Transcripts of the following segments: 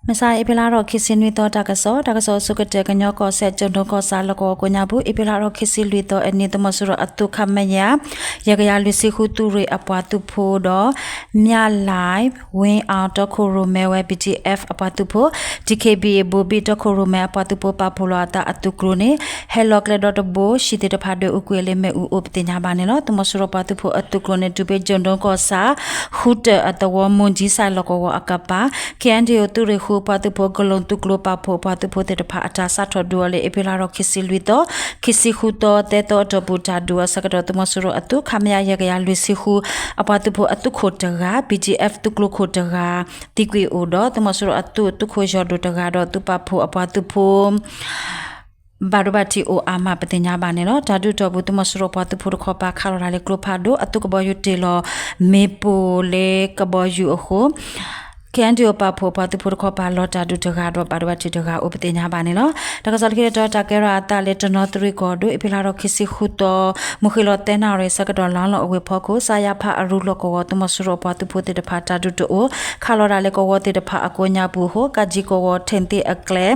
မုၢ်ဆါ အ့ဖြ့လါထီၣ်ခံဆံနွံသီ တၢ်ကစီၣ်, တၢ်ကစီၣ်အဆိကတၢၢ် ကညီကီၢ်စဲၣ် ကၠိၣ်ဒိကီၢ်ဆၣ် လီၢ်ကဝီၤကိးညါပူၤ အ့ဖြ့လါထီၣ်ခံဆံလွံၢ်သီအနံၤ သုးမီၤစိရိၤအသုး ခမရ ယဲၢ်ကယၤလွံၢ်ဆံဃု သုးရ့ၣ်အပှၤသုးဖိဒီး မြလၢ် ဝ့အီၤ တီခိၣ်ရိၣ်မဲဝဲ BGF အပှၤသုးဖိ, DKBA ဘိၤဘံၣ် တီခိၣ်ရိၣ်မဲအပှၤသုးဖိ ပာ်ဖှိၣ်လီၤအသးအသုးကျိၤန့ၣ် ဟဲလီၤကျဲဒီတဘိ ဟံၣ်သ့ၣ်တဖၣ်ဒွဲၣ်အူကွံာ်လၢမ့ၣ်အူအိၣ် ပသ့ၣ်ညါဘၣ်န့ၣ်လီၤ. သုးမီၤစိရိၤပှၤသုးဖိအသုးကျိၤန့ၣ် တုၤဖဲကၠိၣ်ဒိကီၢ်ဆၣ် ဃုတၢၣ်အသဝီ မူၣ်ကၠံစဲၣ်လီၢ်ကဝီၤအကပၤ KNDO သုးရ့ၣ်ဃုပှၤသုးဖိ ကလိၤသုးကျိၤပာ်ဖှိၣ်အပှၤသုးဖိသ့ၣ်တဖၣ် အတၢ်စးထီၣ်ဒုးအီၤလၢ အ့ဖြ့လါထီၣ်ခံဆံလွံၢ်သီ ခံဆံဃုသီ သၢသီအတီၢ်ပူၤ တၢ်ဒုးအီၤဆၢကတီၢ် သုးမီၤစိရိၤအသုး ခမရ ယဲၢ်ကယၤလွံၢ်ဆံဃု အပှၤသုးဖိအသုးခိၣ်တဂၤ, BGF သုးကျိၤခိၣ်တဂၤ သံကွံာ်အိၣ်ဒီး သုးမီၤစိရိၤအသုး သုးခိၣ်ယီၢ်ဒိၣ်တဂၤဒီး သုးပာ်ဖှိၣ်အပှၤသုးဖိ ဘၣ်ဒိဘၣ်ထံးအိၣ်အါမး ပသ့ၣ်ညါဘၣ်န့ၣ်လီၤ. တၢ်ဒုးတီၢ်ပူၤ သုးမီၤစိရိၤပှၤသုးဖိတခီပၤ ခးလီၤတၢ်လၢကျိဖးဒိၣ် အသုးကဘီယူၤတ့ၢ်လီၤမ့ၣ်ပိၢ်လၢကဘီယူၤအဃိ KNDO ပာ်ဖှိၣ်အပှၤသုးဖိတခီပၤ လီၤတၢ်ဒုးတဂၤဒီး ဘၣ်ဒိဘၣ်ထံးတဂၤအိၣ် ပသ့ၣ်ညါဘၣ်န့ၣ်လီၤ. တၢ်ကစီၣ်လၢခံတတီၤ တၢ်ကဲထီၣ်အသးလၢတနီသရံၣ်ကီၢ်ဒိၣ် အ့ဖြ့လါထီၣ်ခံဆံဃုသီ မုၢ်ဃ့ၢ်လီၤသၢနၣ်ရံၣ်ဆၢကတီၢ် လါလီၢ်အဝ့ၢ်ဖီခိၣ် စါယါဖးအရူလီၢ်ကဝီၤ သုးမီၤစိရိၤအပှၤသုးဖိသ့ၣ်တဖၣ် တၢ်ဒုးတအိၣ် ခးလီၤတၢ်လၢကဝီၤသ့ၣ်တဖၣ်အကိးညါပူၤအဃိ ကးကၠံကဝီၤ ထ့ၣ်သ့ၣ်အကျဲ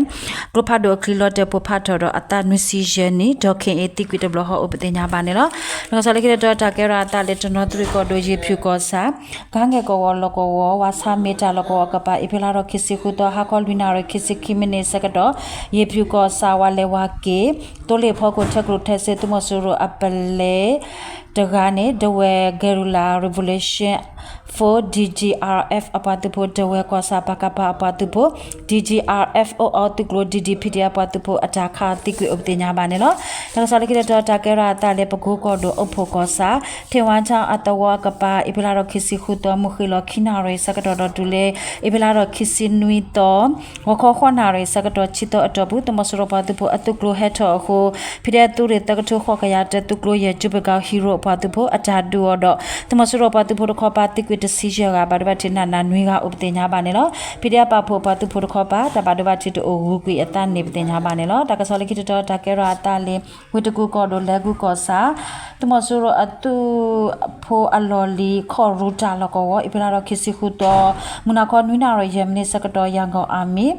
ကျိဖးဒိၣ်အချံလီၤတဲာ်ပိၢ်ဖးထီၣ်ဒီး အသးနွံဆံယဲၢ်နံၣ် ဒီး ခ့ၣ်အ့ သံကွံာ်တဘျီဃီအိၣ် ပသ့ၣ်ညါဘၣ်န့ၣ်လီၤ. တၢ်ကစီၣ်လၢခံတတီၤ တၢ်ကဲထီၣ်အသးလၢတနီသရံၣ်ကီၢ်ဒိၣ် ယ့ၣ်ဖၠူၣ်ကီၢ်ဆၣ် ကါငဲၢ်ကဝီၤလီၢ်ကဝီၤ ဝါဆါမ့ၢ်တၢ်လီၢ်ကဝီၤအကပၤ အ့ဖြ့လါထီၣ်ခံဆံဃုသီ ဟါခီလွံၢ်နၣ်ရံၣ်ခံဆံခံမံးနံးဆၢကတီၢ် ယ့ၣ်ဖၠူၣ်ကီၢ်ဆၣ် ဝၤလဲၤဝၤက့ၤ သိလ့ၣ်ဖီခိၣ် ထၢကျိၣ်ထၢစ့ သုးမီၤစိရိၤအပလဲတဂၤန့ၣ် ဒဝဲၢ် Guerrilla Revolution Force DGRF အပှၤသုးဖိ ဒဝဲၢ်ကီၢ်ဆၣ် ပကဖ အပှၤသုးဖိ DGRF အိၣ်အီသုးကျိၤ DDPD အပှၤသုးဖိ အတၢ်ခးသံကွံာ်အိၣ် ပသ့ၣ်ညါဘၣ်န့ၣ်လီၤ. တၢ်ကစီၣ်လၢခံတတီၤ တၢ်ကဲထီၣ်အသးလၢပကိကီၢ်ဒိၣ် အိၣ်ဖှိၣ်ကီၢ်ဆၣ် ထ့ၣ်ဝါချီအသဝီအကပၤ အ့ဖြ့လါထီၣ်ခံဆံဃုသီ မုၢ်ဃ့ၢ်လီၤခံနၣ်ရံၣ်ဆၢကတီၢ်ဒီးတုၤလၢ အ့ဖြ့လါထီၣ်ခံဆံနွံသီ ဂီၤခီဃိးနၣ်ရံၣ်ဆၢကတီၢ် ဆံသီအတီၢ်ပူၤ သုးမီၤစိရိၤပှၤသုးဖိအသုးကျိၤဟဲထီၣ်အဃိ ဖံးဒဲးသုးရ့ၣ်သၢကထိဃိးကယၤတၢ သုးကျိၤယဲၢ် ကၠူပဂီၤ ဟံရိၣ်အပှၤသုးဖိ အတၢ်ဒုးအီၤဒီး သုးမီၤစိရိၤပှၤသုးဖိတခီပၤ သံကွံာ်တဆံယဲၢ်ဂၤ ဘၣ်ဒိဘၣ်ထံးနးနးနွံဂၤအိၣ် ပသ့ၣ်ညါဘၣ်န့ၣ်လီၤ. ဖံးဒဲးပာ်ဖှိၣ်အပှၤသုးဖိတခီပၤ တၢ်ဘၣ်ဒိဘၣ်ထံးတအိၣ် ဂုၤကွံာ်အသးန့ၣ် ပသ့ၣ်ညါဘၣ်န့ၣ်လီၤ. တၢ်ကစီၣ်လၢခံတတီၤ တၢ်ကဲထီၣ်အသးလၢ ဝ့ၢ်တကူၣ်ကီၢ်ဒိၣ် လဲၤကူကီၢ်ဆၣ် သုးမီၤစိရိၤအသုးဖိအလီၢ်လံၤ ခီၣ်ရူတၢ်လီၢ်ကဝီၤ အ့ဖြ့လါထီၣ်ခံဆံဃုသီ မုၢ်နၤခီနွံနၣ်ရံၣ်ယဲၢ်မံးနံးဆၢကတီၢ် ယၣ်ကီၢ်အၣ်မံၤ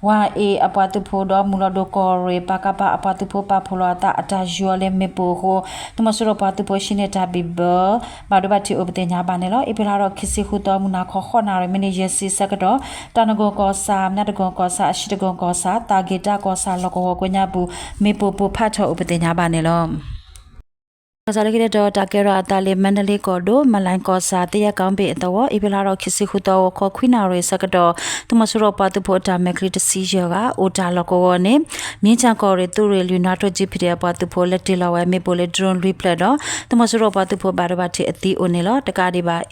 ဝါအ့အပှၤသုးဖိဒီး မုၢ်လီၤဒိၣ်ကီၢ်ရ့ၣ် ပကဖ အပှၤသုးဖိ ပာ်ဖှိၣ်လီၤအသး အတၢ်ယူၤအီၤလၢမ့ၣ်ပိၢ်အဃိ သုးမီၤစိရိၤပှၤသုးဖိ ဟံးန့ၢ်တၢ်ဘံၣ်ဘၢ ဘၣ်ဒိဘၣ်ထံးအိၣ် ပသ့ၣ်ညါဘၣ်န့ၣ်လီၤ. အ့ဖြ့လါထီၣ်ခံဆံဃုသီ မုၢ်နၤခီဃိးနၣ်ရံၣ် မံးနံးယဲၢ်ဆံဆၢကတီၢ် တၢ်နဂီၢ်ကီၢ်ဆၣ် မၠၣ်တဂီၢ်ကီၢ်ဆၣ် အၡံတဂီၢ်ကီၢ်ဆၣ် သးဂ့ၤတၢ်ကီၢ်ဆၣ်လီၢ်ကဝီၤကိးညါပူၤ မ့ၣ်ပိၢ်ပိၢ်ဖးထီၣ်အိၣ် ပသ့ၣ်ညါဘၣ်န့ၣ်လီၤ. တၢ်ကစီၣ်လၢခံတတီၤ တၢ်ကဲထီၣ်အသးလၢ မါဒလ့ကီၢ်ဒိၣ် မလၢ်ကီၢ်ဆၣ် သ့ယဲၢ်ကီၢ်ဘ့ၣ်အသဝီ အ့ဖြ့လါထီၣ်ခံဆံဃုသီ ဂီၤခီခွံနၣ်ရံၣ်ဆၢကတီၢ် သုးမီၤစိရိၤပှၤသုးဖိအတၢ်မဲာ်ချံတဆံယဲၢ်ဂၤ အိၣ်တၢ်လီၢ်ကဝီၤန့ၣ် မ့ၢ်ဆၣ်ကီၢ်ရ့ၣ်သုးရ့ၣ်လွံၢ် နွါထိၣ်ကၠံဖံးဒဲးအပှၤသုးဖိ လဲၤတ့ၢ်လီၤဝဲမ့ၣ်ပိၢ်လၢ drone လွံၢ်ဖျၢၣ်ဒီး သုးမီၤစိရိၤပှၤသုးဖိဘၣ်ဒိဘၣ်ထံးအသံအိၣ်န့ၣ်လီၤ. တကးဒံးဘၣ်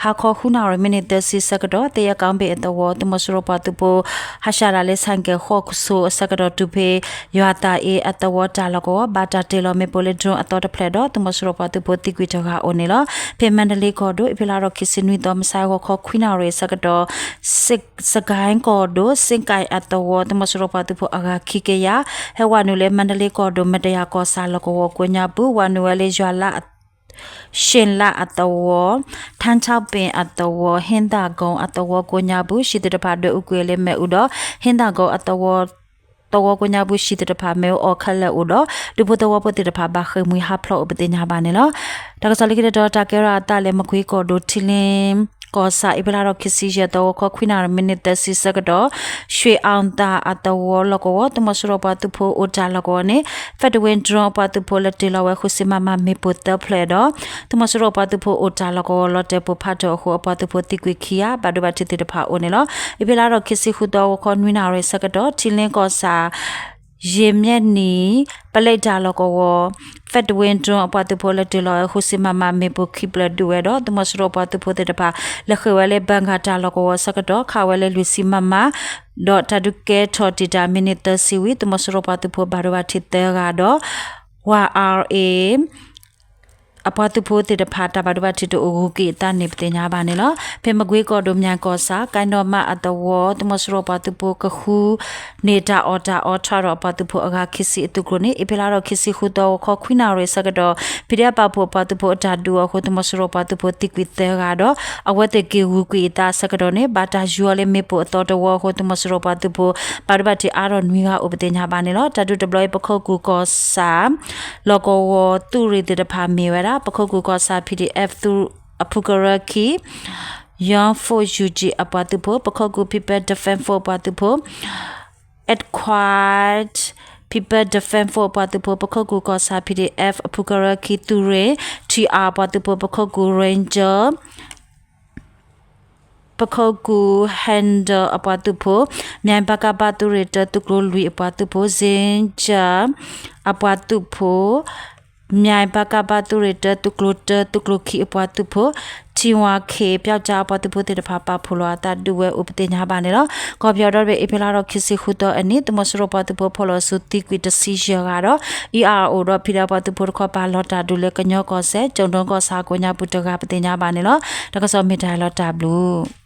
ဟါခီဃုနၣ်ရံၣ် မံးနံးသၢဆံဆၢကတီၢ် သ့ယဲၢ်ကီၢ်ဘ့ၣ်အသဝီ သုးမီၤစိရိၤပှၤသုးဖိ ဟးဆှဲးတၢ်လၢ ဆိုင်ကယ် ဃိးကဆိးအဆၢကတီၢ်တုၤဖဲ ယွၤသးအ့အသဝီတၢ်လီၢ်ကဝီၤ ဘၣ်တၢ်တ့ၢ်လီၤမ့ၣ်ပိၢ်လၢ drone အသီတဖျၢၣ်ဒီး သုးမီၤစိရိၤပှၤသုးဖိသံကွံာ်တဂၤအိၣ်န့ၣ်လီၤ. ဖဲမါဒလ့ကီၢ်ဒိၣ် အ့ဖြ့လါထီၣ်ခံဆံနွံသီ မုၢ်ဆါဂီၤခီခွံနၣ်ရံၣ်ဆၢကတီၢ် စကဲကီၢ်ဒိၣ် စ့ကဲအသဝီ သုးမီၤစိရိၤပှၤသုးဖိအဂၤခံကယၤ ဟဲဝးနုာ်လၢ မါဒလ့ကီၢ်ဒိၣ် မတယၤကီၢ်ဆၣ်လီၢ်ကဝီၤကိးညါပူၤ ဝးနုာ်ဝဲလၢယွၤလၢ ရှ့ၣ်လးအသဝီ ထါဆၣ်ပ့ၣ်အသဝီ ဟ့ၣ်သၣ်ကိၣ်အသဝီကိးညါပူၤ ဟံၣ်သ့ၣ်တဖၣ်ဒွဲၣ်အူကွံာ်လၢမ့ၣ်အူဒီး ဟ့ၣ်သၣ်ကိၣ်အသဝီ သဝီကိးညါပူၤ ဟံၣ်သ့ၣ်တဖၣ်မ့ၣ်အူအီၣ်ခဲလၢာ်အိၣ်ဒီး ဒူဖိသဝီဖိသ့ၣ်တဖၣ်ဘၣ်ဃ့ၢ်မှံဟးဖျိးအိၣ် ပသ့ၣ်ညါဘၣ်န့ၣ်လီၤ. တၢ်ကစီၣ်လၢခံတတီၤ တၢ်ကဲထီၣ်အသးလၢ မကွ့ကီၢ်ဒိၣ် ထံလ့ကီၢ်ဆၣ် အ့ဖြ့လါထီၣ်ခံဆံယဲၢ်သီ ဂီၤခီခွံနၣ်ရံၣ် မံးနံးသၢဆံဆၢကတီၢ် ရွှ့ၣ်အီၣ်သၣ်အသဝီလီၢ်ကဝီၤ သုးမီၤစိရိၤပှၤသုးဖိအိၣ်တၢ်လီၢ်ကဝီၤန့ၣ် Federal Drone အပှၤသုးဖိလဲၤတ့ၢ်လီၤဝဲ ဃုဆံ မမ မ့ၣ်ပိၢ်သၢဖျၢၣ်ဒီး သုးမီၤစိရိၤပှၤသုးဖိအိၣ်တၢ်လီၢ်ကဝီၤလီၤတဲာ်ပိၢ်ဖးထီၣ်အဃိ အပှၤသုးဖိသံကွံာ်ခံဂၤ ဘၣ်ဒိဘၣ်ထံးသ့ၣ်တဖၣ်အိၣ်န့ၣ်လီၤ. အ့ဖြ့လါထီၣ်ခံဆံဃုသီ ဂီၤခီနွံနၣ်ရံၣ်ဆၢကတီၢ် ထံလ့ကီၢ်ဆၣ် ယ့ၢ်မၠဲၣ်နံၣ် ပလဲတၢ်လီၢ်ကဝီၤ Federal Drone အပှၤသုးဖိလဲၤတ့ၢ်လီၤဝဲ ဃုဆံ မမ မ့ၣ်ပိၢ်ခံဖျၢၣ်ဒုးဝဲဒီး သုးမီၤစိရိၤပှၤသုးဖိသ့ၣ်တဖၣ် လဲၤဃ့ၢ်ဝဲလၢ ဘၣ်ဂၤတၢ်လီၢ်ကဝီၤဆၢကတီၢ် ခးဝဲလၢလွံၢ်ဆံ မမ ဒီးတၢ်ဒုးကဲထီၣ်တံာ်တာ် မံးနံးသၢဆံဝံၤ သုးမီၤစိရိၤပှၤသုးဖိဘၣ်ဒိဘၣ်ထံးသၢဂၤဒီး ဝၤအါအ့ အပှၤသုးဖိသ့ၣ်တဖၣ် တၢ်ဘၣ်ဒိဘၣ်ထံးတအိၣ်ဂုၤက့ၤအသးန့ၣ် ပသ့ၣ်ညါဘၣ်န့ၣ်လီၤ. ဖဲမကွ့ကီၢ်ဒိၣ် မၠဲၣ်ကီၢ်ဆၣ် ကၢၣ်နီၣ်မးအသဝီ သုးမီၤစိရိၤပှၤသုးဖိကဃုန့ၢ် တၢ်အီၣ်တၢ်အီထီၣ်ဒီးအပှၤသုးဖိအဂၤခံဆံအသုးကျိၤန့ၣ် အ့ဖြ့လါထီၣ်ခံဆံဃုသီ ဂီၤခီခွံနၣ်ရံၣ်ဆၢကတီၢ် ဖံးဒဲးပာ်ဖှိၣ်အပှၤသုးဖိအတၢ်ဒုးအဃိ သုးမီၤစိရိၤပှၤသုးဖိသံကွံာ်သၢဂၤဒီး အဝဲသ့ၣ်က့ၤဂုၤကွံာ်အသးဆၢကတီၢ်န့ၣ် ဘၣ်တၢ်ယူၤအီၤလၢမ့ၣ်ပိၢ်အသီတဝီအဃိ သုးမီၤစိရိၤပှၤသုးဖိ ဘၣ်ဒိဘၣ်ထံးအါထီၣ်နွံဂၤအိၣ် ပသ့ၣ်ညါဘၣ်န့ၣ်လီၤ. တၢ်ဒုးတဘျီအံၤ ပခိၣ်ကူၢ်ကီၢ်ဆၣ် လီၢ်ကဝီၤသုးရ့ၣ်သ့ၣ်တဖၣ်မ့ၢ်ဝဲဒၣ် ပခိၣ်ကူၢ်ကီၢ်ဆၣ် P D F သုးအဖုကရၢခံ Young Force U G အပှၤသုးဖိ, ပခိၣ်ကူၢ် People Defense Force အပှၤသုးဖိ, Acquired People Defense Force အပှၤသုးဖိ, ပခိၣ်ကူၢ်ကီၢ်ဆၣ် P D F အဖုကရၢခံသုးရ့ၣ် T R အပှၤသုးဖိ, ပခိၣ်ကူၢ် Ranger ပခိၣ်ကူၢ် Handle အပှၤသုးဖိ, မၠဲၣ် ပကဖ သုးရ့ၣ်တၢ သုးကျိၤလွံၢ်အပှၤသုးဖိ, Zinger အပှၤသုးဖိ, မၠဲၣ် ပကဖ သုးရ့ၣ်တၢ သုးကျိၤတၢ သုးကျိၤခံအပှၤသုးဖိ, T Y K ပျောက်ကျား အပှၤသုးဖိသ့ၣ်တဖၣ် ပာ်ဖှိၣ်လီၤအသးဒုးဝဲအိၣ် ပသ့ၣ်ညါဘၣ်န့ၣ်လီၤ. ကီၢ်ပယီၤဒီဘ့ၣ် အ့ဖြ့လါထီၣ်ခံဆံဃုသီအနံၤ သုးမီၤစိရိၤပှၤသုးဖိဖီၣ်လီၤစုသံကွံာ်တဆံယဲၢ်ဂၤဒီး E R O ဒီး ဖံးဒဲးပှၤသုးဖိတခီပၤ လီၤတၢ်ဒုးလၢကညီကီၢ်စဲၣ် ကၠိၣ်ဒိကီၢ်ဆၣ်အကိးညါပူၤတဂၤ ပသ့ၣ်ညါဘၣ်န့ၣ်လီၤ. တၢ်ကစီၣ်မ့ၢ်တၢ်လီၤတၢ်ဘျုး